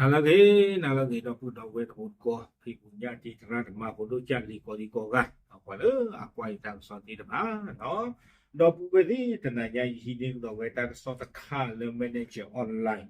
နၤလၢအဂ့ၤ, နၤလၢအဂ့ၤ ဒီပုၢ်ဒီဝဲၢ်တံၤသကိး ဖံဖုညၣ်တံၤသရၣ်သမါဖိဒိၣ်ကၢ်လံၤကီးဒံကီးဂၤ ပှၤလၢအကွၢ်ယတၢ်ကစီၣ်သ့ၣ်တဖၣ်, ဒီပုၢ်ဝဲၢ်သ့ၣ် တနၤညါယဟံးန့ၢ်ကဒီးဝဲတၢ်ကစီၣ်တခါလၢ Manager Online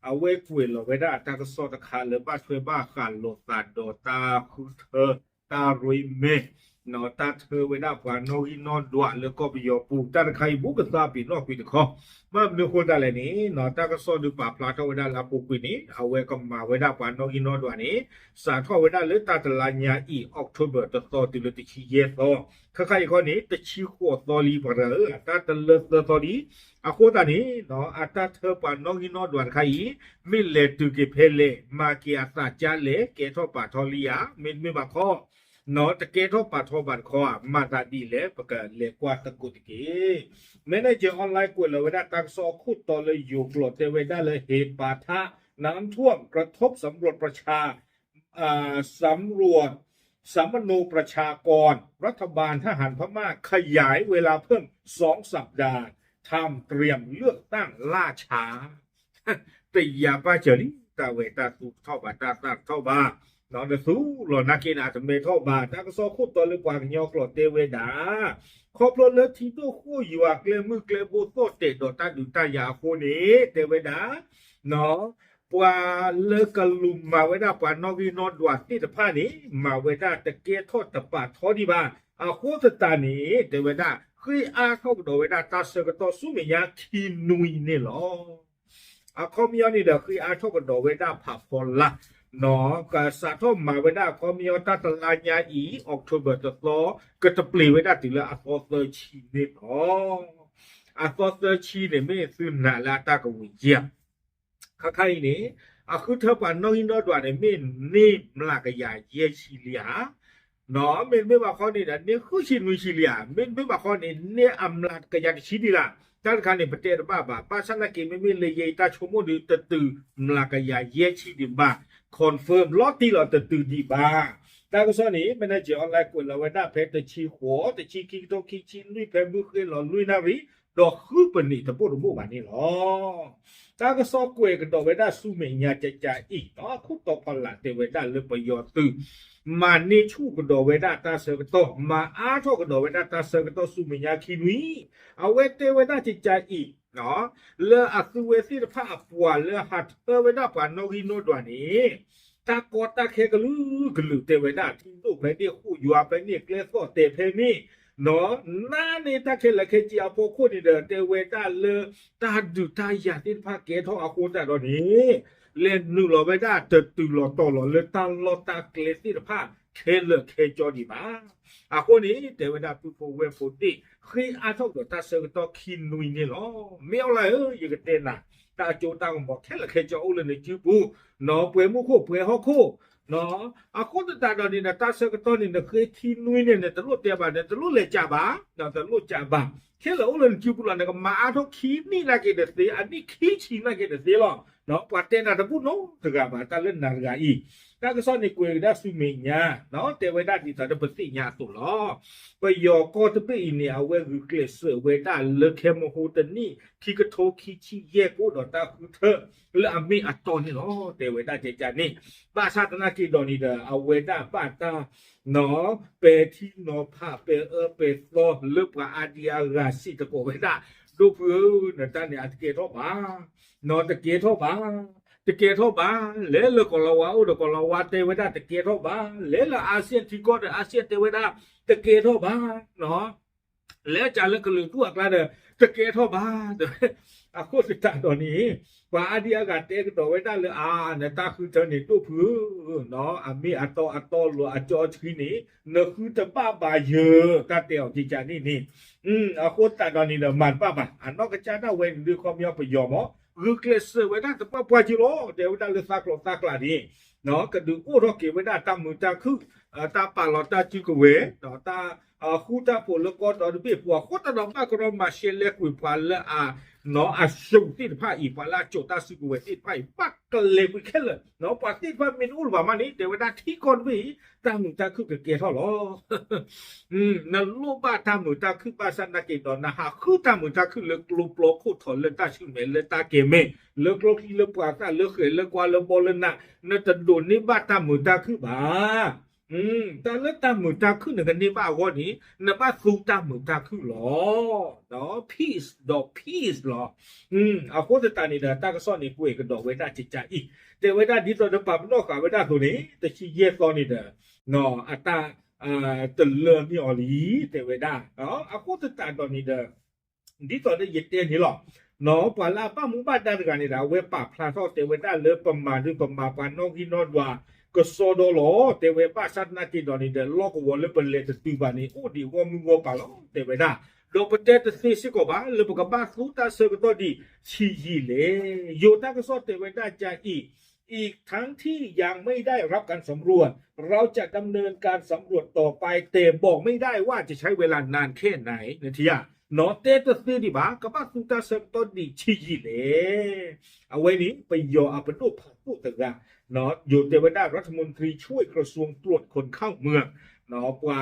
အဝဲကွဲးလီၤဝဲဒၣ်တၢ်ကစီၣ်တခါလၢဘၣ်ထွဲဘၣ်ဃးလိာ်သးဒီးတၢ်ဃုထၢ တၢ်ရ့မဲာ် တၢ်ထၢဝဲဒၣ်ပှၤနီၣ်ဂံၢ်နီၣ်ဒွးလၢကီၢ်ပယီၤပူၤ တၢ်တခါအံၤ ဘူးကသါပ့ၤနီၣ်ကွံာ်တခီ, ဘၣ်မနုၤအဃိသတးလဲၣ်န့ၣ် တၢ်ကစီၣ်ဒုးပာ်ဖျါထီၣ်ဝဲဒၣ်လၢအပူၤကွံာ်န့ၣ် အဝဲကမၤဝဲဒၣ်ပှၤနီၣ်ဂံၢ်နီၣ်ဒွးန့ၣ် စးထီၣ်ဝဲဒၣ်လၢတၢ်တလါညါအံၤ October တသီတုၤလၢတဆံယဲၢ်သီ, ခဲခါအံၤခီန့ၣ် တဆံဃိးသီလံ ပှၤတဂၤဧၢ, တၢ်တလၢသၢသီလံ. အဃိသတးန့ၣ် အတၢ်ထၢပှၤနီၣ်ဂံၢ်နီၣ်ဒွးတခါအံၤ မ့ၢ်လဲၤတုၤက့ၤဖဲလဲၣ်, မၤက့ၤအသးကါလဲၣ်, ကဲထီၣ်ပာ်ထီလံဧါ, မ့တမ့ၢ်ဘၣ်ခီ တကဲထီၣ်ပာ်ထီဘၣ်တခီဧါ, မၤသးဒ်လဲၣ် ပကလဲၤကွၢ်သကိးတက့ၢ်. Manager Online ကွဲးလီၤဝဲဒၣ်တၢ်ကစီၣ်အခိၣ်တီလၢယိၤကျိာ် တဲဝဲဒၣ်လၢ เหตุปะทะน้ำท่วมกระทบสำรวจประชา สำรวจ สัมมโนประชากร รัฐบาลทหารพม่าขยายเวลาเพิ่มสองสัปดาห์ ทำเตรียมเลือกตั้งล่าช้า တယာ်ဘၣ်စၢၤလံ တၢ်ဝဲတၢ်သူၣ်ထီၣ်ဘၣ် တၢ်သၣ်ထီၣ်ဘၣ်, ဒီးသူၣ်လီၤနာ်က့န့ၣ် အတမဲထီၣ်ဘၣ် တၢ်ကစီၣ်ခိၣ်တီလၢပှၤကညီကျိာ်တဲဝဲဒၣ်, ခီဖျိလၢထံဒိၣ်ဃိၣ်ယွၤကျဲမုၢ်ကျဲဘိသီၣ်တဲာ်ဒီးတၢ်ဒုးတၢ်ယၤအဃိန့ၣ် တဲဝဲဒၣ် ပှၤလၢကလူၤမၤဝဲဒၣ်ပှၤနီၣ်ဂံၢ်နီၣ်ဒွးသ့ၣ်တဖၣ်န့ၣ် မၤဝဲဒၣ်တကဲထီၣ်တပာ်ထီဒံးဘၣ်. အဃိသတးန့ၣ် တဲဝဲဒၣ် ဃ့အါထီၣ်ကဒီးဝဲဒၣ်တၢ်ဆၢကတီၢ်ဆူမဲာ်ညါခံနွံန့ၣ်လီၤ. အခီပညီန့ၣ်ဒီး ဃ့အါထီၣ်ကဒီးဝဲဒၣ်ဖးဖီလာ်, ကစးထီၣ်မၤဝဲဒၣ်အခီပညီတၢ်တလါညါအံၤ October တသီ ကတပျ့ၤဝဲဒၣ်တုၤလၢအသီသၢဆံန့ၣ်လီၤ. အသီသၢဆံန့ၣ် မ့ၢ်သုနာ်လၢအတၢ်ကဝံၤယဲၢ် ခါခါအံၤန့ၣ် အဃုထၢပှၤနီၣ်ဂံၢ်နီၣ်ဒွးန့ၣ် မ့ၢ်န့ၢ်မျးကယၤယဲၢ်ဆံလံဧါ, မ့တမ့ၢ်ဘၣ်ခီန့ၣ်ဒီး န့ၢ်ဃုဆံနွံဆံလံဧါ, မ့တမ့ၢ်ဘၣ်ခီန့ၣ် န့ၢ်အမျးကယၤတဆံဒံးလၢ်. တၢ်တခါန့ၣ် ပတဲတဘၣ်ဘၣ်, ဘၣ်ဆၣ်နာ်က့ မ့မ့ၢ်လၢယဲအံၤတၢ်ဆိကမိၣ်ဒီး တတုၤမျးကယၤယဲၢ်ဆံဒံးဘၣ်, confirm လီၤတံၢ်လီၤ တတုၤဒံးဘၣ်. တၢ်ကစီၣ်န့ၣ် Manager Online ကွဲးလီၤဝဲဒၣ်ဖဲတဆံဃိး တဆံခံကထိခံဆံလွံၢ် ဖဲမုၢ်ဃ့ၢ်လီၤလွံၢ်နၣ်ရံၣ် ဒီးဃုပနံးတဘိၣ်တဘိၣ်ဘၣ်န့ၣ်လီၤ. တၢ်ကစီၣ်ကွဲးကဒီးဝဲဒၣ်ဆူမဲာ်ညါကကအံၤ အခိၣ်တီဖီလာ်တဲဝဲဒၣ်လၢပယီၤသုး မၤန့ၢ်ဆူၣ်ကဒီးဝဲဒၣ်တၢ်ဆၢကတီၢ်, မၤအါထီၣ်ကဒီးဝဲဒၣ်တၢ်ဆၢကတီၢ်ဆူမဲာ်ညါခံနွံ, အဝဲတဲဝဲဒၣ်ကကအံၤ လၢအသုဝဲသ့ၣ်တဖၣ်အပှၤလၢဟးထၢဝဲဒၣ်ပှၤနီၣ်ဂံၢ်နီၣ်ဒွးန့ၣ် တၢ်ကီတၢ်ခဲကလုာ်ကလုာ်တဲဝဲဒၣ် ထံဒိၣ်ဖဲန့ၣ် ဃိၣ်ယွၤဖဲန့ၣ် ကျဲသီၣ်တဲာ်ဖဲန့ၣ် နးန့ၢ်တၢ်ခဲလၢာ်ခဲဆ့အဖီခိၣ်န့ၣ်ဒီး တဲဝဲဒၣ်လၢ တၢ်ဒုးတၢ်ယၤသ့ၣ်တဖၣ်ကဲထီၣ်အဃိသတးဒီးန့ၣ် လဲၤနုာ်လီၤဝဲဒၣ်တတုၤလီၤတီၤလီၤလၢတၢ်လီၢ်တၢ်ကျဲသ့ၣ်တဖၣ် ခဲလၢာ်ခဲဆ့ဒံးဘၣ်. အဃိန့ၣ် တဲဝဲဒၣ်ပုၢ်ဖိဝဲၢ်ဖိသ့ၣ် ဃ့အါထီၣ်ကဒီးတၢ်ဆၢကတီၢ်ခံနွံန့ၣ်လီၤ. မ့ၢ်အီၤလၢဧၢ ယကတဲနၤ တၢ်အကၠိတၢ်ကမီၤခဲလၢာ်ခဲဆ့အိၣ်လၢနစုပူၤ, ပှဲၤမူခိၣ်ပှဲၤဟီၣ်ခိၣ် အဃိသတးဒီးန့ၣ်ဒီး တၢ်ဆၢကတီၢ်န့ၣ် နဃ့ခံနွံန့ၣ် နတလိၣ်တဲဘၣ် နတလိၣ်လဲၤကးဘၣ်, တလိၣ်ကးဘၣ်, ခဲလၢာ်အိၣ်လၢနစုပူၤလီၤ. နကမၤအါထီၣ်ခံနံၣ်နာ်က့တသ့, အနံၣ်ခံဆံနာ်က့တသ့လီၤ. ပှၤတဲနၤတဘူၣ်နီတဂၤဘၣ် တၢ်လၢနၤတဂၤအံၤ. တၢ်ကစီၣ်န့ၣ်ကွဲးကဒါဆူမဲာ်ညါ တဲဝဲဒၣ်ဒ်သိးဒီးပသ့ၣ်ညါအသိးလီၤ. ပယီၤကီၢ်တဘ့ၣ်အံၤန့ၣ် အဝဲဂုာ်ကျဲးစၢးဝဲဒၣ်လၢခဲမဟိတနံၣ် ခံကထိခံဆံယဲၢ်ကအိၣ်ဒီးတၢ်ဃုထၢ လၢအမ့ၢ်အတီန့ၣ်လီၤ. တဲဝဲဒၣ်ကကန့ၣ် ဘၣ်ဆၣ်သနာ်က့ဒီးန့ၣ်ဒီး အဝဲဒၣ်ဘၣ်တၢ် ပဲာ်ထံနီၤဖး ပဲာ်အၢပဲာ်သီလၢပှၤအါဒံအါဂၤစံးသကိးဝဲဒၣ်, ဒိၣ်ဖုဧၢ, နတၢ်န့ၣ်အတကဲထီၣ်ဘၣ်, တကဲထီၣ်ဘၣ်, တကဲထီၣ်ဘၣ်, လဲၤလၢကီၢ်လီၤဝါအိၣ်ဒီးကီၢ်လီၤဝါတဲဝဲဒၣ်တကဲထီၣ်ဘၣ်, လဲၤလၢ ASEAN ထံကီၢ်ဒီး ASEAN တဲဝဲဒၣ်တကဲထီၣ်ဘၣ် လဲၤကးလၢကလုာ်ဒူၣ်အကျါဒီး တကဲထီၣ်ဘၣ်, အဃိသတးဒီးန့ၣ် ပှၤအါဒံအါဂၤတဲကဒီးဝဲဒၣ်လၢ အါ နတၢ်ဃုထၢန့ၣ် ဒိၣ်ဖုဧၢ, အမ့ၢ်အတီအတီလီၤအကၠီဆှံန့ၣ် နဃုတဘၣ်ဘၣ်ယၢၤ တၢ်တဲအီၤကကန့ၣ်န့ၣ်, အဃိသတးဒီးန့ၣ်ဒီး မၤတဘၣ်ဘၣ်, အနီၢ်ကစၢ်ဒၣ်ဝဲန့ၣ်ဒုးခီပညီပယီၤမး ဂုာ်ကျဲးစၢးဝဲဒၣ်တပှၢ်ပှၢ်က့လီၤ, တဲဝဲဒၣ်လၢသးကျိးသးကျးန့ၣ် ကဒုးအိၣ်ထီၣ်က့ၤဝဲဒၣ်တၢ်မုာ်တၢ်ခုၣ်, တၢ်ပာ်လီၤတၢ်စုကဝဲၤ, တၢ်ဃူတၢ်ဖိးလၢကီၢ်ဒီတဘ့ၣ်ပူၤအဃိသတးဒီး ဘၣ်ကရီမၤရှဲလဲကွံာ်ပှၤလၢအ အစိၤသ့ၣ်တဖၣ်အံၤ ပှၤလၢအစိာ်တၢ်စုကဝဲၤသ့ၣ်တဖၣ်အံၤ ဘၣ်ကလဲၤကွံာ်ခဲလၢာ်, ပှၤသ့ၣ်တဖၣ်မ့ၢ်တအိၣ်လၢၤဘၣ်မးန့ၣ် တဲဝဲဒၣ်ထံကီၢ်တဘ့ၣ်အံၤ တၢ်မုာ်တၢ်ခုၣ်ကကဲထီၣ်လီၤ. နလိၣ်ဘၣ်တၢ်မုာ်တၢ်ခုၣ်ဘၣ်ဆၣ်သနာ်က့ဒီး နဟးဃုတၢ်မုာ်တၢ်ခုၣ်လၢကျိပျီခိၣ်ထီၣ် လၢတၢ်ဆူၣ်မဲာ် လၢတၢ်ကဲၤမဲာ် လၢကျိချံလၢပှၤသၣ် လၢဃဲၤလၢကွါလၢဘီလၢနး, နတဒိးန့ၢ်ဘၣ်တၢ်မုာ်တၢ်ခုၣ်ဘၣ်. တၢ်လၢတၢ်မုာ်တၢ်ခုၣ်နကန့ၢ်ဘၣ်အဂီၢ်န့ၣ် နဘၣ်သူတၢ်မုာ်တၢ်ခုၣ်လီၤ. ဒီး peace ဒီး peace လီၤ. အဃိသတးန့ၣ်ဒီး တၢ်ကစီၣ်န့ၣ် ကွဲးကဒီးဝဲဒၣ်ကကးအံၤ, တဲဝဲဒၣ်ဒ်သိးဒီးပာ်ပနီၣ်ဃာ်ဝဲဒၣ်အသိးန့ၣ် တဆံယဲၢ်သီန့ၣ်ဒီး အတၢ် တလၢမ့ၢ်အီၤလံ တဲဝဲဒၣ်. အဃိသတးဒီးန့ၣ်ဒီး ဒ်သိးဒီးယတဲန့ၣ်လီၤ. ပှၤလၢအဘၣ်မူဘၣ်ဒါတဂၤန့ၣ်ဒီး အဝဲပာ်ဖျါထီၣ်တဲဝဲဒၣ်လၢပမၤဒုးပမၤပှၤနီၣ်ဂံၢ်နီၣ်ဒွးကစီဒီလီၤ. တဲဝဲဘၣ်ဆၣ်သနာ်က့ဒီးန့ၣ်ဒီး လီၢ်ကဝီၤလၢပလဲၤတတုၤဘၣ်န့ၣ် အိၣ်ဒံးဂီၢ်မုၢ်ဂီၢ်ပၤလီၤ တဲဝဲဒၣ်. ဒီးပတဲတသ့စ့ၢ်ကီးဘၣ် လၢပကဘၣ်သူတၢ်ဆၢကတီၢ်ဒံးဆံးယံာ်လဲၣ်. ယိၤတၢ်ကစီၣ်တဲဝဲဒၣ်ကအံၤ อีกทั้งที่ยังไม่ได้รับการสำรวจ เราจะดำเนินการสำรวจต่อไป แต่บอกไม่ได้ว่าจะใช้เวลานานแค่ไหน နထံၣ်ဧါ. နီၢ်တဲတသ့ဒံးဘၣ် ကဘၣ်သူတၢ်ဆၢကတီၢ်ဒံးဆံးယံာ်လဲၣ်. အဝဲန့ၣ် ပယီၤအပဒိၣ်ဖးဒိၣ်တဂၤ ယိၤတဲဝဲဒၣ် รัฐมนตรีช่วยกระทรวงตรวจคนเข้าเมือง ပှၤ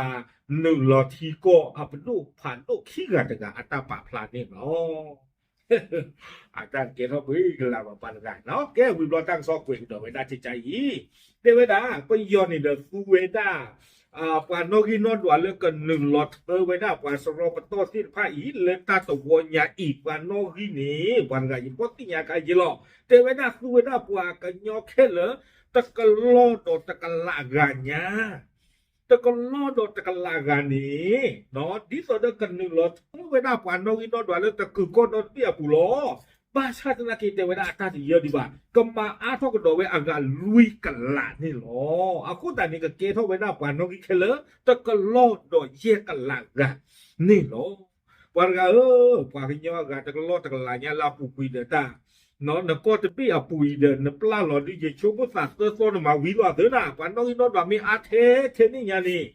နုာ်လီၤထံကီၢ်အပဒိၣ်ဖးဒိၣ်ခံဂၤတဂၤ အတၢ်ပာ်ဖျါန့ၣ်လီၤ. အတၢ်ကဲထီၣ်ပှ့ၤကလၤဘၣ်ပှၤတဂၤနီၤ. ကဲဝံၤဘျီတၢ်ကစီၣ်ကွဲးကဒီးဝဲဒၣ်ကကးအံၤ တဲဝဲဒၣ် ပယီၤန့ၣ်ဒီးသူဝဲဒၣ် ပှၤနီၣ်ဂံၢ်နီၣ်ဒွးလၢကနုာ်လီၤထၢဝဲဒၣ်ပှၤစရီပတီၢ်သ့ၣ်တဖၣ်အံၤ လၢတၢ်တဝီညါအံၤ ပှၤနီၣ်ဂံၢ်န့ၣ် ပှၤတဂၤယဘီသ့ၣ်ညါခါယ့လီၤ. တဲဝဲဒၣ်သူဝဲဒၣ်ပှၤကညီခဲလၢာ် တကလီၢ်ဒီးတကလးဂၤညါ တကလီၢ်ဒီးတကလးဂၤန့ၣ် ဒ်သိးဒီးကနုာ်လီၤထၢဝဲဒၣ်ပှၤနီၣ်ဂံၢ်နီၣ်ဒွးလၢတကုာ်ကီၢ်ဒီတဘ့ၣ်အပူၤလီၤ. ဘၣ်ဆၣ်သနာ်က့တဲဝဲဒၣ်အတၢ်တယၢဒံးဘၣ် ကမၤအါထီၣ်ကဒီးဝဲအဂၤလွံၢ်ကလးန့ၣ်လီၤ. အဃိသတးန့ၣ် ကကဲထီၣ်ဝဲဒၣ်ပှၤနီၣ်ဂံၢ်ခဲလၢာ် တကလီၢ်ဒီးယဲၢ်ကလးဂၤန့ၣ်လီၤ. ပှၤတဂၤဧၢ, ပှၤကညီအဂၤတကလီၢ်တကလးညါလၢအပူၤကွံာ်ဒီးတၢ် နကီၢ်တဘ့ၣ်အပူၤအံၤဒီး နပျၢ်လီၤဒုး ယဆိကမိၣ်သးသၢသီနမၤဝံၤလီၤအသၢနၤ, ပှၤနီၣ်ဂံၢ်နီၣ်ဒွးမ့ၢ်အါထဲထဲန့ၣ်ညါန့ၣ်,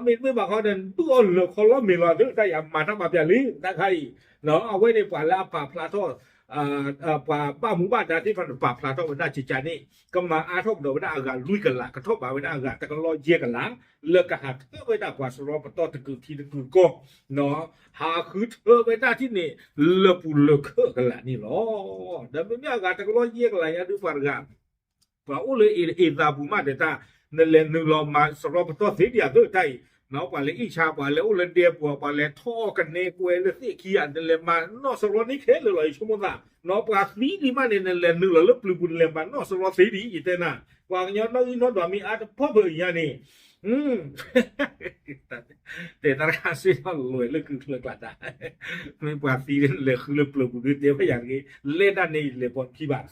မ့တမ့ၢ်ဘၣ်ဃီဒီး နဒုးအီၣ်လၢာ်ခီလီမ့ၤလီၤအသၢ တၢ်ယၤမၤတၢ်မၤပျၢ်လံ တၢ်ခါအံၤ, အဝဲန့ၣ် ပှၤလၢအပာ်ဖျါထီၣ် ပှၤဘၣ်မူဘၣ်ဒါသ့ၣ်တဖၣ်န့ၣ် ပာ်ဖျါထီၣ်ဝဲဒၣ်ကကးန့ၣ် ကမၤအါထီၣ်ကဒီးဝဲဒၣ်အဂၤလွံၢ်ကလး ကထီၣ်ဘးဝဲဒၣ်အဂၤတကလီၢ်ယဲၢ်ကလး လၢကဟးထၢဝဲဒၣ်ပှၤစရီပတီၢ်တကုာ်ထံတကုာ်ကီၢ် ဟးဃုထၢဝဲဒၣ်ထံၣ်န့ၣ် လၢာ်ပူၤလၢာ်ခၢၣ်ကလးန့ၣ်လီၤ. ဒီးမ့မ့ၢ်အဂၤတကလီၢ်ယဲၢ်ကလးညါဒုးပှၤတဂၤ ပှၤအိၣ်လၢအ့ၣ်သးပူၤမးဒီးတၢ် နလဲၤနုာ်လီၤမၤစရီပတီၢ်သ့ဒံးအသၢတၢ်အံၤ, ပှၤလဲၤအ့ၣ်ဆါ ပှၤလဲၤအိၣ်လၢဒဲပူၤ ပှၤလဲၤထီၣ်ကနဲကွဲလၢသ့ၣ်ခံဂၤ နလဲၤမၤနီၣ်စရီန့ၣ်ခဲလၢာ်လီၤ ယဆိကမိၣ်သး, ပှၤသံဒံးမးန့ၣ် နလဲၤနုာ်လီၤလၢပျုၤပူၤ နလဲၤမၤနီၣ်စရီသ့ဒံး ယတဲနၤ, ပှၤကညီနီၣ်ဂံၢ်နီၣ်ဒွးမ့ၢ်အါတဖီၣ်ဖၢအံၤညါန့ၣ် တဲတၢ်တခါစ့ၢ်ကီးလွဲၢ်လၢကုၢ်ချၢကျါတၢ်, မ့ၢ်ပှၤသံလဲၤဃုလၢပျၢၤပူၤဒုးတဲဘၣ်ယၤတဂ့ၤ, လဲၤတၢ်န့ၣ်ယလဲၤပိာ်ခံဘၣ်.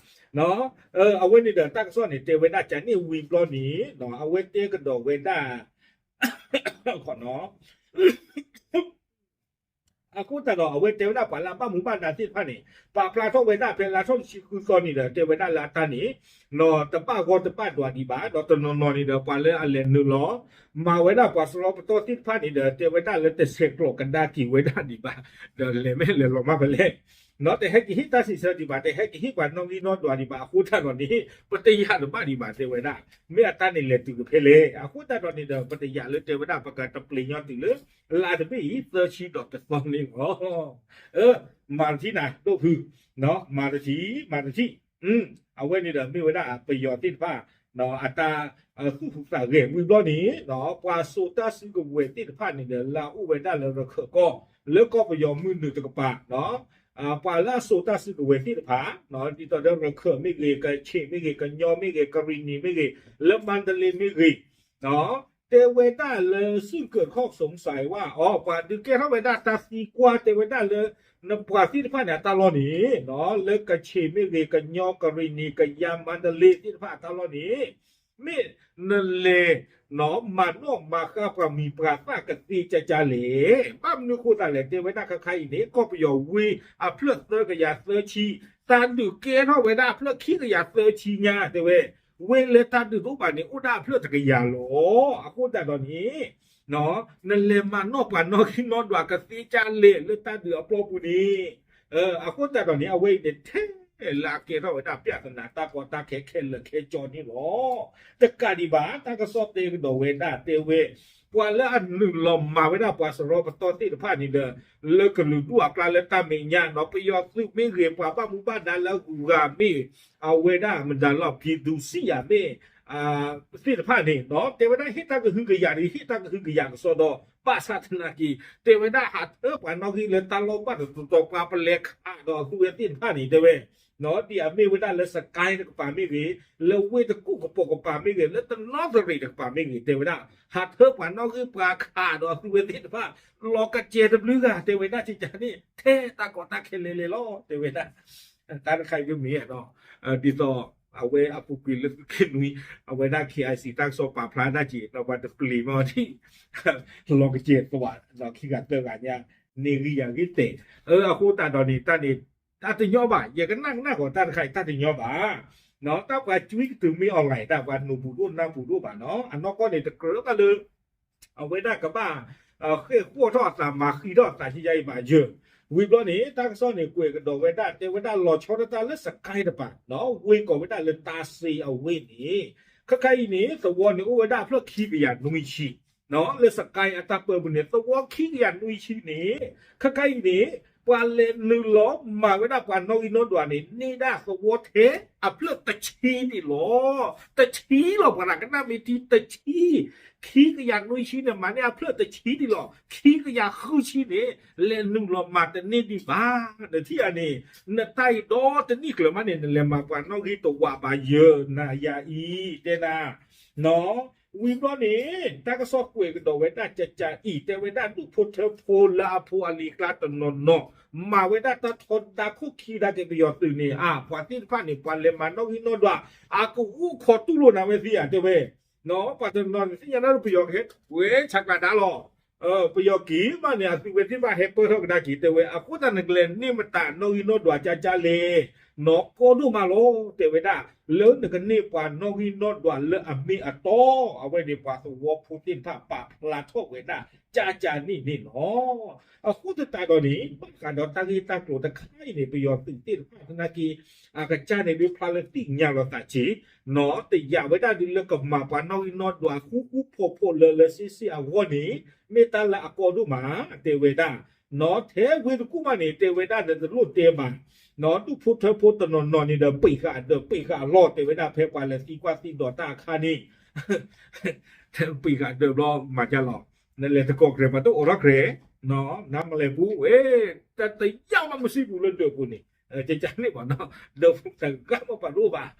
အဝဲန့ၣ်ဒီးတၢ်ကစီၣ်န့ၣ် တဲဝဲဒၣ်ကန့ၣ်ဝံၤဘျီန့ၣ် အဝဲတဲကဒီးဝဲဒၣ် ခီနီၤ အဃိသတးဒီး အဝဲတဲဝဲဒၣ်ပှၤလၢအဘၣ်မူဘၣ်ဒါသ့ၣ်တဖၣ်န့ၣ် ပာ်ဖျါထီၣ်ဝဲဒၣ်ဖဲလါထီၣ်တဆံဃုသီန့ၣ်ဒီး တဲဝဲဒၣ်လၢအတၢ်န့ၣ် တဘၣ်ဂီၢ်တဘၣ်ဒွးဒံးဘၣ် ဒီးတနီၤနီၤန့ၣ်ဒီး ပှၤလၢအလဲၤနုာ်လီၤ မၤဝဲဒၣ်ပှၤစရီပတီၢ်သ့ၣ်တဖၣ်န့ၣ်ဒီး တဲဝဲဒၣ်လၢတဆဲးကျိးကဒါက့ၤဝဲဒၣ်ဒံးဘၣ် ဒီးလဲၤမ့ၢ်လဲၤလီၤမးဖဲလဲၣ် တဟဲက့ၤဟ့ၣ်တၢ်စံးဆၢဒံးဘၣ် တဟဲက့ၤဟ့ၣ်ပှၤနီၣ်ဂံၢ်နီၣ်ဒွးဒံးဘၣ် အဃိသတးဒီးန့ၣ် ပတယာ်တဘၣ်ဒံးဘၣ် တဲဝဲဒၣ် မ့ၢ်အတၢ်န့ၣ်လဲၤတုၤကဖဲလဲၣ် အဃိသတးဒီးန့ၣ်ဒီး ပတယာ်လၢတဲဝဲဒၣ် ပကတပျ့ၤညီတုၤလၢ လါတဘ့ၣ်အံၤ သၢဆံဒီးတသီန့ၣ်လီၤ. မၤတထံၣ်နၤဒိၣ်ဖု မၤတထံၣ် မၤတထံၣ် အဝဲန့ၣ်ဒီးမ့ၢ်ဝဲဒၣ်ပယီၤသ့ၣ်တဖၣ် အတၢ်သူၣ်ဟူးသးဂဲၤဝံၤဘျီန့ၣ် ပှၤစိာ်တၢ်စုကဝဲၤသ့ၣ်တဖၣ်န့ၣ်ဒီး လၢအအိၣ်ဝဲဒၣ်လၢရခၢၣ်ကီၢ် လၢကီၢ်ပယီၤမုၢ်နုာ်တကပၤ ပှၤလၢအစိာ်တၢ်စုကဝဲၤသ့ၣ်တဖၣ် ဒ်သိးဒီးရခၢၣ်မ့ၢ်ဂ့ၤ ကဆ့ၣ်မ့ၢ်ဂ့ၤ ကညီမ့ၢ်ဂ့ၤ ကရံၣ်နံၣ်မ့ၢ်ဂ့ၤ လၢမါဒလ့မ့ၢ်ဂ့ၤ တဲဝဲဒၣ်လၢ စုကၢၢ်ခီၣ်စုံစၢ်ဝဲ အီ ပှၤဒုးကဲထီၣ်ဝဲဒၣ်တၢ်သံကွၢ်တဲဝဲဒၣ်လၢ နပှၤသ့ၣ်တဖၣ်န့ၣ်အတၢ်လီၢ်န့ၣ် လၢကဆ့ၣ်မ့ၢ်ဂ့ၤ ကညီကရံၣ်နံၣ် ကယၤမါဒလ့သ့ၣ်တဖၣ်အတၢ်လီၢ်န့ၣ် မ့ၢ်နလဲၤ မၤနီၣ်မၤဃါပှၤမံၤပှၤသၣ်ကသ့ကၢကၢလဲၣ်. ဘၣ်မနုၤဃိသးလဲၣ် တဲဝဲဒၣ်ခါခါအံၤန့ၣ် ကီၢ်ပယီၤဝ့ၢ်အဖျၢၣ်သၢကယၤသၢဆံ တၢ်ဒုးကဲထီၣ်ဝဲဒၣ်အဖျၢၣ်ခံကယၤသၢဆံညါ တဲဝဲ ဝ့ၢ်လၢတၢ်ဒုးတအိၣ်ဘၣ်န့ၣ် အိၣ်ဒၣ်အဖျၢၣ်တကယၤလီၤ. အဃိသတးဒီးန့ၣ် နလဲၤမၤနီၣ်ပှၤနီၣ်ဂံၢ်နီၣ်ဒွးကသ့ကၢလဲၣ်လၢတၢ်ဒုးအပျီပူၤန့ၣ် အဃိသတးဒီးန့ၣ် အဝဲအံၤန့ၣ်ထဲလၢအကဲထီၣ်ဝဲဒၣ် ပြဿနာ တၢ်ကီတၢ်ခဲခဲလၢာ်ခဲဆ့န့ၣ်လီၤ. တကးဒံးဘၣ် တၢ်ကစီၣ်တဲကဒီးဝဲဒၣ်တဲဝဲ ပှၤလၢအနုာ်လီၤမၤဝဲဒၣ်ပှၤစရီပတီၢ်သ့ၣ်တဖၣ်န့ၣ်ဒီး လၢကလုာ်ဒူၣ်အကျါလၢတၢ်မဲာ်ညါနီၤ ပယီၤသုးမ့ၢ်ဂ့ၤ ပှၤဘၣ်မူဘၣ်ဒါလၢအဂုၤအဂၤမ့ၢ် အဝဲဒၣ်မတၤလီၤ ဖံဒူစံယၤမ့ၢ် သ့ၣ်တဖၣ်န့ၣ် တဲဝဲဒၣ်ဟ့ၣ်တၢ်ကဟုကယာ်ဒီး ဟ့ၣ်တၢ်ကဟုကယာ်ကစီဒီး ဘၣ်ဆၣ်သနာ်က့ တဲဝဲဒၣ်ဟးထၢပှၤနီၣ်ဂံၢ်လၢတၢ်လီၢ်ဘၣ်တတီၤတီၤ ပှၤပလဲၤခးဒီးအသုဝဲသ့ၣ်တဖၣ်န့ၣ် တဲဝဲ ဒ်အမ့ၢ်ဝဲဒၣ်လၢစကဲတကပၤမ့ၢ်ဂ့ၤ, လၢဝ့ၢ်တကူၣ်ကပိာ်ကပၤမ့ၢ်ဂ့ၤ, လၢတနီသရံၣ်တကပၤမ့ၢ်ဂ့ၤ တဲဝဲဒၣ် ဟးထၢပှၤနီၣ်ဂံၢ်ပှၤခးဒီးအသုဝဲသ့ၣ်တဖၣ် လီၤကစဲၤတဘျုးဂၤ တဲဝဲဒၣ်ကကန့ၣ် ထဲတၢ်ကီတၢ်ခဲလဲၤလဲၤလီၤ တဲဝဲဒၣ် တၢ်တခါအံၤမ့ၢ် ဒ်သိး အဝဲအပူၤကွံာ်လၢသုးက့နွံ အဝဲဒၣ် KIC တၢ်ကစီၣ်ပာ်ဖျါဒၣ်က့ၤ ဒီးပှၤတပျံၤမီၢ်ဒံး လီၤကစဲၤသွး ဒီးခံဂၤသၢဂၤညါ န့ၢ်ဂံၢ်ယၤဂ့ၤတဲာ် အဃိသတးဒီးန့ၣ် တၢ်န့ၣ် တၢ်တညီဘၣ် ယကနၣ်ကနၣ်ဃီ တၢ်တခါအံၤ တၢ်တညီဘၣ် တၢ်ပှၤကွံကတုၤမ့ၢ် online တၢ်ပှၤနူာ်ပူၤဒိၣ်နၢ်ပူၤဒိၣ်ဘၣ်နီၤ အနီၢ်ကီၢ်န့ၣ် တကြၢးဘၣ်လၢ အဝဲဒၣ်ကဘၣ် ဃ့ၢ်ဃီၣ်ထီၣ်အသး မၤဃံးထီၣ်အသး ကယါအံၤဘၣ်ယၢၢ် ဝံၤဘျီန့ၣ် တၢ်ကစီၣ်န့ၣ် ကွဲးကဒီးဝဲဒၣ် တဲဝဲဒၣ်လီၤဆီဒၣ်တၢ်လၢစကဲတပၤ ဝ့ၢ်ကိးဝဲဒၣ်လၢတၢ်စ့အဝ့ၢ်န့ၣ် ခဲခါအံၤန့ၣ် သဝီန့ၣ်အိၣ်ဝဲဒၣ်အဖျၢၣ်ခံကယၤနွံဆံ လၢစကဲအတၢ်ပၢပူၤန့ၣ် သဝီခံကယၤနွံဆံန့ၣ် ခဲခါအံၤန့ၣ် ပှၤလဲၤနုာ်လီၤမၤဝဲဒၣ်ပှၤနီၣ်ဂံၢ်နီၣ်ဒွးန့ၣ် န့ၢ်ဒၣ်သဝီထဲအဖျၢၣ်တဆံန့ၣ်လီၤ. တဆံလီၤ ပှၤသးကနၣ်မ့ၢ်ထံတဆံ ခံကယၤနွံဆံန့ၣ် မၤန့ၢ်အဖျၢၣ်တဆံဒံးလီၤ. ခံကယၤဃုဆံန့ၣ် လဲၤနုာ်လီၤမၤတန့ၢ်ဒံးဘၣ်. နထံၣ်ဧါန့ၣ် နတၢ်အံၤဒီတနံၣ်ကျၢၤမးန့ၣ် နလဲၤမၤပှၤနီၣ်ဂံၢ်တဝးဘၣ်ယၢၢ်နၤယၤအံၤ တဲနၤ ဝံၤဘျီန့ၣ် တၢ်ကစီၣ်ကွဲးကဒီးဝဲဒၣ်ကကအံၤ တဲဝဲဒၣ်ဒူၣ်ဖိထၢဖိလၢအဖိအလံၤအကျါတနီၤနီၤ မၤဝဲဒၣ်တၢ်ထီဒါခိၣ်ခံဒါက့ၤပယီၤသုးန့ၣ် အါ ပှၤသ့ၣ်တဖၣ်န့ၣ် ပှၤလဲၤမၤနီၣ်ဂံၢ်နီၣ်ဒွး အကအိၣ်ခိးတူၢ်လိာ်နၤဝဲသ့ဧါ တဲဝဲ ပှၤတနီၤန့ၣ် သ့ၣ်ညါဒၣ်လၢပယီၤကဟဲဝဲဆးကျးဒါလီၤ ပယီၤက့ၤမးန့ၣ် အသုဝဲသ့ၣ်တဖၣ်ဟဲပၢၢ်ထီၣ်ကဒါက့ၤ တဲဝဲ အဃိသတးနကလဲၤန့ၢ်မတၤနီၣ်ဂံၢ်နီၣ်ဒွးကၠါကၠါလဲၣ် နီၢ်ကီၢ်ဒိၣ်မးလီၤ တဲဝဲဒၣ် လၢနကန့ၢ်ပှၤနီၣ်ဂံၢ်နီၣ်ဒွးလၢအမ့ၢ်အတီ အဝဲန့ၣ်ပှၤသဝီဖိသ့ၣ်တဖၣ်ပာ်ဖျါထီၣ်ဝဲဒၣ် ကၠါကၠါန့ၣ်န့ၣ်လီၤ. အဃိသတးဒီးန့ၣ် ဘၣ်ဃးဒီးတၢ်ဂ့ၢ်တၢ်ကျိၤတခါအံၤန့ၣ် ပယီၤသုးသ့ၣ်တဖၣ်သနာ်က့ အကစၢ်န့ၣ်ဒုးဖျါလၢသ့ၣ်ညါလီၤသးဆံး နီၢ်တယာ်ဝဲဒၣ်ဒုးလၢကမၤပှၤနီၣ်ဂံၢ်နီၣ်ဒွးဃူဃူဖိးဖိးလၢလၢဆ့ဆ့အဂီၢ်န့ၣ် မ့ၢ်တၢ်လၢအကီဒိၣ်မး တဲဝဲဒၣ် နီၢ်ထဲဝ့ၢ်တကူၣ်မးန့ၣ် တဲဝဲဒၣ်နတလိၣ်တဲဘၣ် နီၢ်ဒူၣ်ဖိထၢဖိတနီၤနီၤန့ၣ်ဒီး ပံာ်ဃာ်အဒၢးပံာ်ဃာ်အလီၢ် တဲဝဲဒၣ် ဖဲပှၤလဲၤသံကွၢ်သံဒိးတၢ်အခါန့ၣ် ပံာ်ဃာ်အဒၢးဘျီမၤကၢ်လီၤ နလဲၤသကိးကြဲး ပှၤတအိးထီၣ်ကြဲး နမလဲၤပူၤဝဲ တတယၢ်မးမ့ၢ်စံပူၤလၢဒၢးပူၤန့ၣ် ကကန့ၣ်ဘၣ်နီၤ ဒၢးပူၤတဂၤမးပှၤတအိၣ်ဘၣ်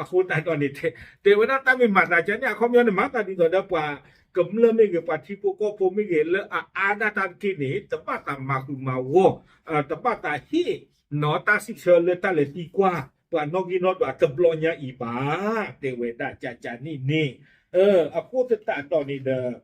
အဃိသတးဒီးန့ၣ် တဲဝဲဒၣ်တၢ်မ့ၢ်မၤသးကန့ၣ် အခီပညီန့ၣ် မၤသးဒ်သိးဒီးပှၤကမျၢၢ်မ့ၢ်ဂ့ၤ ပှၤထံဖိကီၢ်ဖိမ့ၢ်ဂ့ၤ လၢအအါဒၣ်တၢ်တက့ၢ်န့ၣ် တဘၣ်သးမၤဃုာ်မၤဂီၢ် တဘၣ်သးဟ့ၣ် နီၢ်တၢ်စံးဆၢလၢတၢ်လဲၤသံကွၢ် ပှၤနီၣ်ဂံၢ်နီၣ်ဒွးတဘျီညါအံၤဘၣ် တဲဝဲဒၣ်ကကန့ၣ်န့ၣ် အဃိသတးဒီးန့ၣ်ဒီး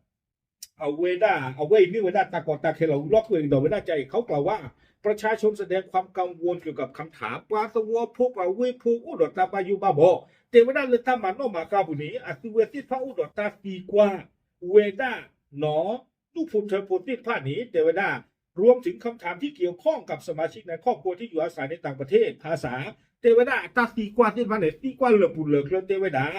အဝဲဒၣ် အဝဲအံၤမ့ၢ်ဝဲဒၣ်တၢ်ကီတၢ်ခဲလီၤ ဝံၤလီၤကွဲးကဒီးဝဲဒၣ်ကၠါအံၤ ခီကျးဝါ ประชาชนแสดงความกังวลเกี่ยวกับคำถาม ပှၤသဝီဖိပှၤဝ့ၢ်ဖိအိၣ်ဒီးတၢ်ဘၣ်ယိၣ်ဘၣ်ဘီ တဲဝဲဒၣ်လၢတၢ်မၤနီၣ်မၤဃါပူၤန့ၣ် အသုဝဲသ့ၣ်တဖၣ်အိၣ်ဒီးတၢ်သံကွၢ်ဝဲဒၣ် နီၢ်ဒူၣ်ဖိထၢဖိသ့ၣ်တဖၣ်န့ၣ် တဲဝဲဒၣ် รวมถึงคำถามที่เกี่ยวข้องกับสมาชิกในครอบครัวที่อยู่อาศัยในต่างประเทศ ภาษา တဲဝဲဒၣ်အတၢ်သံကွၢ်သ့ၣ်တဖၣ်န့ၣ် သံကွၢ်လၢာ်ပူၤလၢာ်ချၢတဲဝဲဒၣ်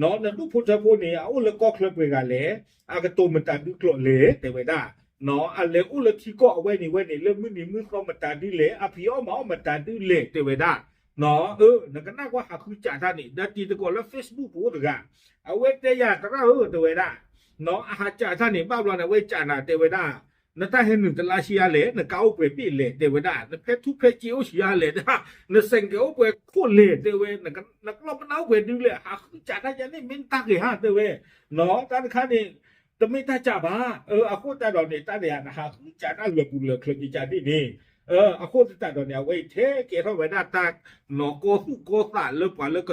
နီၢ်ဒူၣ်ဖိထၢဖိန့ၣ် အအိၣ်လၢကီၢ်ချၢပှဲၤဂၤလဲၣ် အကတိၤမတၤဒုကျိာ်လဲၣ် တဲဝဲဒၣ် နီၢ်အလဲၤအိၣ်လၢထံကီၢ်အဝဲန့ၣ်ဝဲန့ၣ် လၢမုၢ်နံၤမုၢ်သီမတၤဒုလဲၣ် အဖံးအီၣ်မၤအီၣ်မတၤဒုလဲၣ် တဲဝဲဒၣ် နီၢ်ဧၢ နကနၣ်ကွၢ်ဟးဃုစးတၢ်န့ၣ် ဒီးတံၤသကိးလၢ Facebook ပူၤအိၣ်တဂၤ အဝဲတဲယၤသရၣ်ဧၢ တဲဝဲဒၣ် နီၢ်အဟးစးတၢ်န့ၣ် ဘၣ်ဘျီန့ၣ် အဝဲစးနၤ တဲဝဲဒၣ် နတၢ်ဟဲနုာ်တလါဆံးအါလဲၣ် နကါအိၣ်ပှဲၤဘ့ၣ်လဲၣ် တဲဝဲဒၣ် နဖဲထူဖဲစ့အိၣ်ဆံးအါလဲၣ် နစဲးကဲးအိၣ်ပှဲၤခိၣ်လဲၣ် တဲဝဲ နကျီၢ်ပနၢ်အိၣ်ပှဲၤဒုလဲၣ် ဟးဃုစးတၢ်ယါန့ၣ် မ့ၢ်နတၢ်ဂ့ၤဟါ တဲဝဲ နီၢ်တၢ်တခါန့ၣ် တမ့ၢ်တၢ်စးဘၣ် အဃိသတးဒီးန့ၣ် တၢ်န့ၣ် နဟးဃုစးတၢ်လၢာ်ပူၤလၢာ်ချၢကကန့ၣ်န့ၣ် အဃိသတးဒီးန့ၣ် အဝဲအံၤထဲကဲထီၣ်ဝဲဒၣ်တၢ် နီၢ်ကီၢ်သူၣ်ကီၢ်သးလၢပှၤလၢက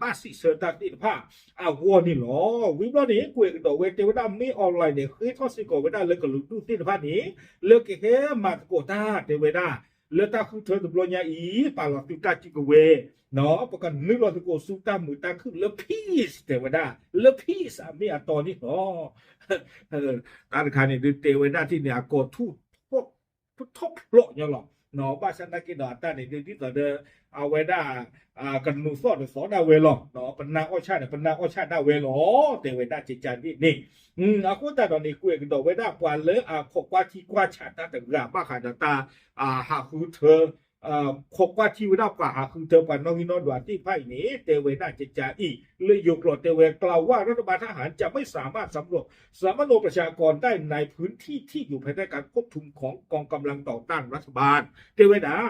ဘၣ်စံးဆၢတၢ်သ့ၣ်တဖၣ်အဂီၢ်န့ၣ်လီၤ. ဝံၤဘျီန့ၣ် ကွဲးကဒီးဝဲတဲဝဲဒၣ် မ့ၢ် online န့ၣ် ဃ့ထီၣ်စ့ၢ်ကီးဝဲဒၣ်လၢကလုာ်ဒူၣ်သ့ၣ်တဖၣ်န့ၣ် လၢကဟဲမၤသကိးတၢ် တဲဝဲဒၣ် လၢတၢ်ဃုထၢတဘျီညါအံၤ ပာ်လီၤသုတၢ်စုကဝဲၤ ပကနုာ်လီၤသကိးဆူတၢ်မုာ်တၢ်ခုၣ်လၢ peace တဲဝဲဒၣ် လၢ peace အမ့ၢ်အတီန့ၣ်လီၤ. တၢ်တခါန့ၣ် ဒုးတဲဝဲဒၣ်ထံၣ်န့ၣ် အကိာ်ထူၣ်ထီၣ်ဖျိးညီလီၤ. ဘၣ်ဆၣ်သနာ်က့ဒီးအတၢ်န့ၣ်ဒ်သိးဒီး အဝဲဒၣ် ကနူးသီၣ်ဒီးသီဒၣ်ဝဲလီၤ. ပနၢ်အီၣ်ဆၣ်ဒီး ပနၢ်အီၣ်ဆၣ်ဒၣ်ဝဲလီၤ တဲဝဲဒၣ်ကကန့ၣ်န့ၣ်. အဃိသတးဒီးန့ၣ် ကွဲးကဒီးဝဲဒၣ်ပှၤလၢအခိးကွၢ်ထံကွၢ်ဆးတၢ်တဂၤဘၣ်ဃးဒီးတၢ် ဟးဃုထၢ ခိးကွၢ်ထံဝဲဒၣ်ပှၤဟးဃုထၢပှၤနီၣ်ဂံၢ်နီၣ်ဒွးသ့ၣ်တဖၣ်အံၤန့ၣ် တဲဝဲဒၣ်ကကအံၤ လၢယိၤကျိာ်တဲဝဲ กล่าวว่ารัฐบาลทหารจะไม่สามารถสำรวจสำรวจประชากรได้ในพื้นที่ที่อยู่ภายใต้การควบคุมของกองกำลังต่อต้านรัฐบาล တဲဝဲဒၣ်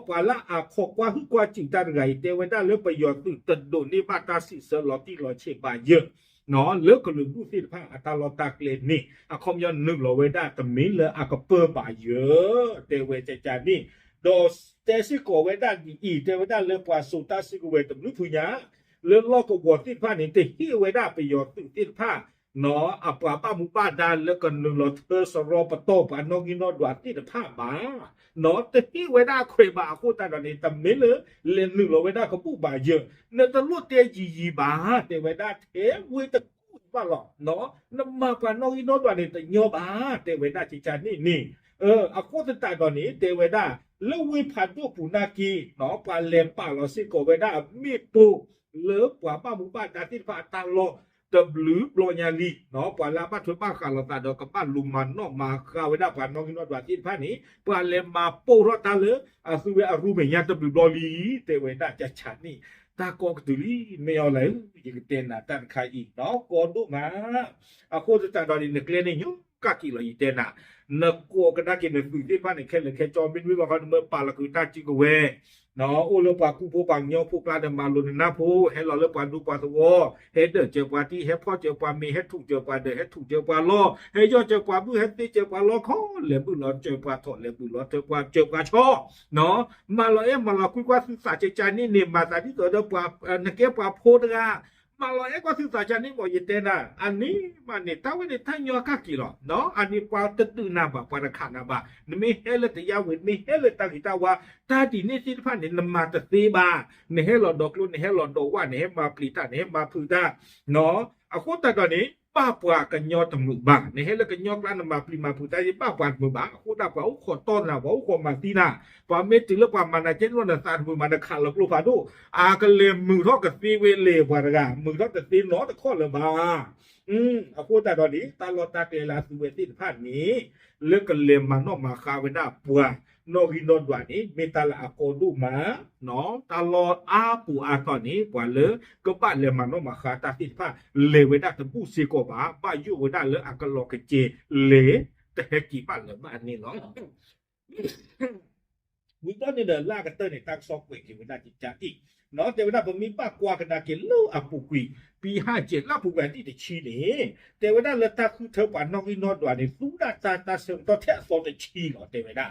ပှၤလၢအခိးကွၢ်ဟုၣ်ကွၢ်စူၣ်တၢ်တဂၤအံၤ တဲဝဲဒၣ်လၢပယီၤသုးတဒိးန့ၢ်ဘၣ်တၢ်စံးဆၢလီၤတံၢ်လီၤဆဲးဘၣ်ယၢ် လၢကလုာ်ဒူၣ်သ့ၣ်တဖၣ်အတၢ်လီၢ်တၢ်ကျဲန့ၣ် အခီပညီနုာ်လီၤဝဲဒၣ်တမ့ၢ်လၢအကပၢဘၣ်ယၢ် တဲဝဲကကန့ၣ်. ဒီးတဲစ့ၢ်ကီးဝဲဒၣ်ဒ်အံၤ တဲဝဲဒၣ်လၢပှၤစိာ်တၢ်စုကဝဲၤတဘျုးဖုညါ လၢလီၢ်ကဝီၤသ့ၣ်တဖၣ်န့ၣ် တဟ့ၣ်ဝဲဒၣ်ပယီၤသုးသ့ၣ်တဖၣ် အပှၤဘၣ်မူဘၣ်ဒါလၢကနုာ်လီၤထၢစရီပတီၢ်ပှၤနီၣ်ဂံၢ်နီၣ်ဒွးသ့ၣ်တဖၣ်ဘၣ် တဟ့ၣ်ဝဲဒၣ်ခွဲးဘၣ်အဃိသတးဒီးန့ၣ် တမ့ၢ်လၢလဲၤနုာ်လီၤဝဲဒၣ်ကဘူၣ်ဘၣ်ယၢ် နတလိၣ်တဲယံာ်ယံာ်ဘၣ် တဲဝဲဒၣ်ထဲဝ့တကူၣ်ဘၣ်လီၤ. နမၤပှၤနီၣ်ဂံၢ်နီၣ်ဒွးန့ၣ်တညီဘၣ် တဲဝဲဒၣ်ကကန့ၣ်န့ၣ်. အဃိသတးဒီးန့ၣ် တဲဝဲဒၣ် လၢဝ့ၢ်ဖးဒိၣ်ပူၤနာ်က့ ပှၤလဲၤပာ်လီၤစ့ၢ်ကီးဝဲဒၣ်အမ့ၣ်ပိၢ် လၢပှၤဘၣ်မူဘၣ်ဒါသ့ၣ်တဖၣ်အတၢ်လီၢ် တဘျုးဘျီညါလံ ပှၤလၢအဘၣ်ထွဲဘၣ်ဃးလိာ်သးဒီးကဘၣ်လူၤမၤနီၣ်မၤဃါဝဲဒၣ်ပှၤနီၣ်ဂံၢ်နီၣ်ဒွးသ့ၣ်တဖၣ်န့ၣ် ပှၤလဲၤမၤပိၢ်ထီၣ်တၢ်လၢအသုဝဲအရူမဲာ်ညါတဘျုးဘျီလံ တဲဝဲဒၣ်ကကန့ၣ်. တၢ်ကီကတုၤလံ မ့ၢ်အီၤလဲၣ် ယကတဲနၤတၢ်တခါအံၤ ကီဒိၣ်မး အဃိသတးဒီးန့ၣ် နကျဲန့ၣ်ညိကၣ်က့ၤလီၤ ယတဲနၤ နကိးကဒါက့ၤနသုးသ့ၣ်တဖၣ်န့ၣ် ခဲလၢာ်ခဲဆ့ မ့တမ့ၢ်ဘၣ်ဃီ နမ့ၢ်ပာ်လီၤကွံာ်တၢ်စုကဝဲၤ အိၣ်လၢပှၤကူၣ်ဖိပှၤကညီဖိကျါဒီး မၤလိာ်နနၢ်ဖိ ဟဲလီၤလၢပှၤဒူပှၤသဝီ ဟဲဒၢးစၢၤပှၤတံၢ် ဟဲဖီၣ်စၢၤပှၤမ့ၤ ဟဲထူးစၢၤပှၤဒၢး ဟဲထူးစၢၤပှၤလီၢ် ဟဲယီၢ်စၢၤပှၤဘုၣ် ဟဲသ့စၢၤပှၤလီခီ လဲၤဘုၣ်လီၤစၢၤပှၤထိး လဲၤဘုၣ်လီၤစၢၤပှၤ စၢၤပှၤဆီ မၤလီၤအဲၣ်မၤလီၤကွံကွၢ်သုသးကကန့ၣ်န့ၣ် မၤသးဒ်သိးဒီးပှၤ နကဲပှၤဖိတဂၤ မၤလီၤအဲၣ်ကွၢ်သုသးကန့ၣ်မ့ၢ် ယတဲနၤ အန့ၣ်မးန့ၣ် တၢ်ဝဲန့ၣ်တၢ်ညီကၣ်က့ၤလီၤ. အန့ၣ်ပှၤတဒုးနၤဘၣ် ပှၤတခးနၤဘၣ် နမ့ၢ်ဟဲလၢတယါဝ့ၤ နမ့ၢ်ဟဲလၢတၢ်ဂ့ၤတၢ်ဝါ တၢ်ဒ်န့ၣ်သ့ၣ်တဖၣ်န့ၣ် နမၤတသ့ဘၣ် နဟဲလီၤဒီးကျိ နဟဲလီၤဒီးဝၣ် နဟဲမၤပျံၤတၢ် နဟဲမၤဖုးတၢ် အဃိသတးဒီးန့ၣ် ဘၣ်ပှၤကညီတမုာ်ဘၣ် နဟဲလၢကညီကျါ နမၤပျံၤမၤဖုးတၢ် ဘၣ်ပှၤတမုာ်ဘၣ် အဃိဒၣ်ပှၤအိၣ်ခိးတီၢ်နၤ ပှၤအိၣ်ခိးမၤသံနၤ ပှၤမ့ၢ်တုၤလၢပှၤမၤနၤကဲန့ၣ်လီၤ နသးတမုာ်ဘၣ် နခးလီၤကျိဖးဒိၣ် အကလဲၤမုာ်ထီၣ်ကသ့ဝဲလဲၣ် ပှၤတဂၤ မုာ်ထီၣ်တသ့နီတခီၣ်လၢၤဘၣ်. အဃိသတးဒီးန့ၣ် တၢ်လီၢ်တၢ်ကျဲလၢအသုဝဲသ့ၣ်တဖၣ်န့ၣ် လၢကလဲၤမၤနီၣ်မၤဃါဝဲဒၣ်ပှၤ နီၣ်ဂံၢ်နီၣ်ဒွးန့ၣ် မ့ၢ်တၢ်လၢအကီဒိၣ်မး တၢ်လီၢ်အါပူၤအါတီၢ်န့ၣ် ပှၤလၢကဘၣ်လဲၤမၤနီၣ်မၤဃါတၢ်သ့ၣ်တဖၣ် လဲၤဝဲဒၣ်တဘူၣ်စ့ၢ်ကီးဘၣ် ဘၣ်ယိၣ်ဝဲဒၣ်လၢအကလီၤကကဲလဲၤ တဟဲက့ၤဘၣ်လၢၤဘၣ်န့ၣ်လီၤ. ဝံၤဘျီန့ၣ်ဒီးလၢအကတၢၢ်န့ၣ် တၢ်ကစီၣ်ကွဲးက့ၤဝဲဒၣ်ကကအံၤ တဲဝဲဒၣ်ပမ့ၢ်ဘၣ်ကွၢ်ကဒါက့ၤလၢအပူၤကွံာ် ပံဟၣ်စဲးလၢအပူၤကွံာ်အနံၣ်တဆံန့ၣ် တဲဝဲဒၣ်လၢတၢ်ဃုထၢပှၤနီၣ်ဂံၢ်နီၣ်ဒွးန့ၣ် သူဒၣ်တၢ်တၢ်ဆၢကတီၢ်ထဲအသီတဆံလီၤ တဲဝဲဒၣ်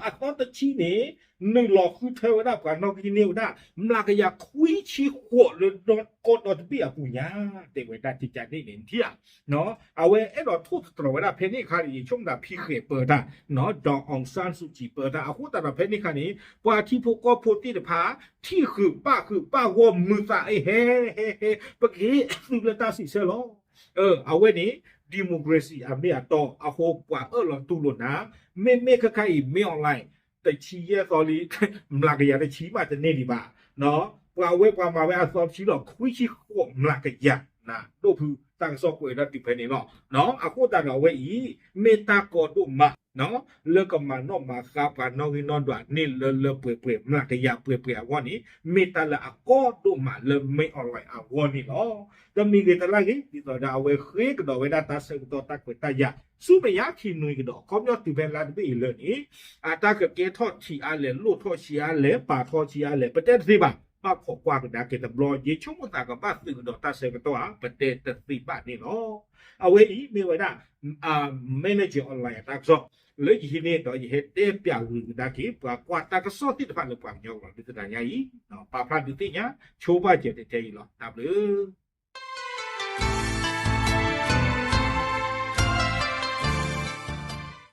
အသီတဆံန့ၣ် နုာ်လီၤဃုထၢဝဲဒၣ်ပှၤနီၣ်ဂံၢ်န့ၢ်ဝဲဒၣ် မျးကယၤခွံဆံဃိးလၢကီၢ်ဒီတဘ့ၣ်အပူၤညါ တဲဝဲဒၣ်ကကန့ၣ်န့ၣ်ထံၣ်ဧါ အဝဲအဲၣ်ဒိးထိၣ်သတြီၤဝဲဒၣ်ဖဲန့ၣ်အခါန့ၣ် ယဆိကမိၣ်ဖံဃဲးပၢတၢ် ဒီးအောင်ဆန်းစုကြည်ပၢတၢ် အဃိသတးဒီးဖဲန့ၣ်အခါန့ၣ် ပှၤထံဖိကီၢ်ဖိသ့ၣ်တဖၣ် ထံၣ်ဃုာ်ပၣ်ဃုာ်ပၣ်ဂီၢ်မုာ်သးအဟဲဟဲဟဲ ပကဟ့ၣ်သုးလၢတၢ်စံးဆၢလီၤ. အဝဲန့ၣ် democracy အမ့ၢ်အတီ အဃိပှၤအၢၣ်လီၤတူၢ်လိာ်နၤ မ့မ့ၢ်ခဲခါအံၤ မ့ၢ် online တဆံယဲၢ်သီလံ မျးကယၤတဆံမးတန့ၢ်ဒံးဘၣ် ပှၤဝဲပှၤမၤဝဲအသီတဆံလီၤ ခွံဆံဃိးမျးကယၤ ဒိၣ်ဖုတၢ်ကစီၣ်ကွဲးဒၣ်တုၤဖဲန့ၣ်လီၤ. အဃိသတးဒီးအဝဲအံၤ မ့ၢ်တၢ်ကီဒိၣ်မး လၢကမၤနီၣ်မၤဃါပှၤနီၣ်ဂံၢ်နီၣ်ဒွးန့ၢ်လၢလၢပှဲၤပှဲၤ မျးကယၤပှဲၤပှဲၤအဂီၢ်န့ၣ် မ့ၢ်တၢ်လၢအကီဒိၣ်မးလၢမ့ၢ် online အဂီၢ်န့ၣ်လီၤ. တမံၤဂ့ၤတလါဂ့ၤ ဒ်သိးဒီးအဝဲဃ့ကဒီးဝဲဒၣ်တၢ်ဆၢကတီၢ်တၢ်ခွဲးတၢ်ယာ် ဆူမဲာ်ညါခံနွံကဒီး ခီပညီတုၤဖဲလါတဘ့ၣ်အံၤလၢာ်န့ၣ် အတၢ်ကကဲထီၣ်ထံးအါလဲၣ် လိၣ်ထီၣ်ဆံးအါလဲၣ် ပာ်ထီၣ်ဆံးအါလဲၣ် ပတဲတသ့ဘၣ် ဘၣ်ခိးကွၢ်ကဒါက့ၤတဘျီ ယဆိကမိၣ်သးကဘၣ်သုးကဒီးတၢ်ဆၢကတီၢ်ဧါ ပတဲတသ့ဘၣ်န့ၣ်လီၤ. အဝဲအံၤမ့ၢ်ဝဲဒၣ် Manager Online အတၢ်ကစီၣ် လၢယဟံးန့ၢ်ဒီးယဟဲတဲပၠးဂုာ်ကဒါက့ၤ ပှၤကွၢ်တၢ်ကစီၣ်သ့ၣ်တဖၣ်လၢပှၤကညီလီၤ ဒုးသနၤညါအံၤ ပာ်ဖျါဒုးသ့ၣ်ညါ ဆိဘၣ်စၢၤတထဲအံၤလီၤ တၢ်ဘျုး